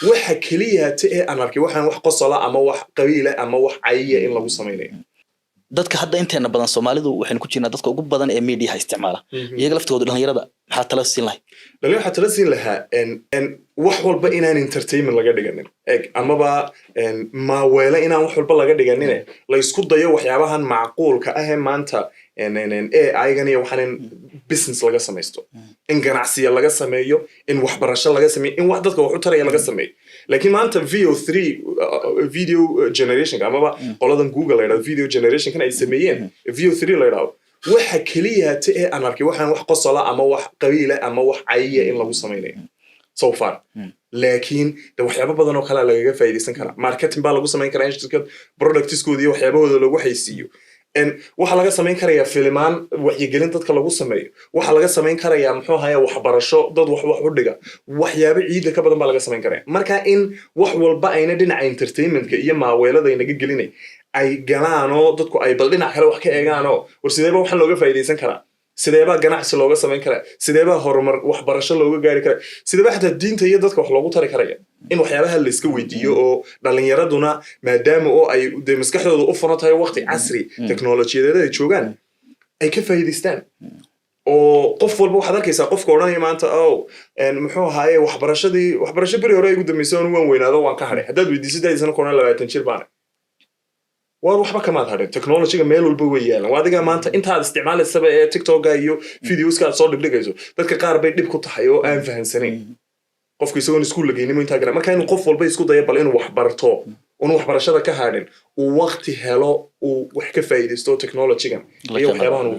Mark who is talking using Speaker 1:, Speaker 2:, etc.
Speaker 1: Waxa keliyaata ee aan arkay waxaan wax qosola ama wax qabiila ama wax cayiya in lagu samaynayo.
Speaker 2: Dadka hadda inteena badan, Soomaalidu, waxaynu ku jirnaa dadka ugu badan ee mediaha isticmaala. Iyaga laftooda, dhalinyarada, maxaa tala siin lahay?
Speaker 1: Dhalin waxaa tala siin lahaa wax walba inaan entertainment laga dhiganin eg amaba maaweele inaan wax walba laga dhiganine, la isku dayo waxyaabahan macquulka ah ee maanta AI-gan iyo waxaan in business laga samaysto, in ganacsiya laga sameeyo, in waxbarasho laga sameeyo, in wax dadka wax u taraya laga sameeyo. Laakiin maanta Veo 3 video generationka amaba qoladan Google la yidhahdo video generationkan ay sameeyeen, Veo 3 la yidhahdo, waxa keliyaata ee aan arkay waxaan wax qosola ama wax qabiila ama wax cayiya in lagu samaynayo so far. Laakiin de waxyaabo badan oo kalea lagaga faa'iidaysan karaa. Marketing baa lagu samayn karaa in shirkad productiskooda iyo waxyaabahooda lagu xaysiiyo. Waxaa laga samayn karayaa filimaan wacyigelin dadka lagu sameeyo. Waxaa laga samayn karayaa, muxuu ahaye, waxbarasho, dad wax u dhiga. Waxyaabo ciidda ka badan baa laga samayn karaya. Marka in wax walba ayna dhinaca entertainmentka iyo maaweelada aynaga gelinay ay galaanoo dadku ay bal dhinac kale wax ka eegaanoo, war sideeba waxaan looga faa'iidaysan karaa, sideebaa ganacsi looga samayn karaa, sideebaa horumar waxbarasho looga gaari karaa, sideebaa xataa diinta iyo dadka wax loogu tari karaya, in waxyaabaha la iska weydiiyo oo dhalinyaraduna, maadaama oo ay dee maskaxdooda u furan tahay, waqti casri teknolojiyadeed ay joogaan, ay ka faa'iidaystaan. Oo qof walba waxaad arkaysaa qofka odhanaya maanta, "Oh, muxuu ahaaye, waxbarashadii, waxbarasho beri hore ay igu dambeysay, anu waan weynaado, waan ka hadhay." Haddaad weydiiso da'diisana, ku odhan 20 jir baana. Waar, waxba kamaad hadhin. Technologyga meel walba way yaalan. Waa adiga maanta intaad isticmaalaysaba ee TikToka iyo videoska aad soo dhigdhigayso. Dadka qaar bay dhib ku tahay oo aan fahansanayn qofku isagoon iskuul la geynin intaa garan. Marka inuu qof walba isku dayo bal inuu wax barto, unu waxbarashada ka hadhin, uu waqti helo, uu wax ka faa'iidaysto technologygan
Speaker 2: La
Speaker 1: iyo
Speaker 2: jaanqaado.
Speaker 1: waxyaabahan uu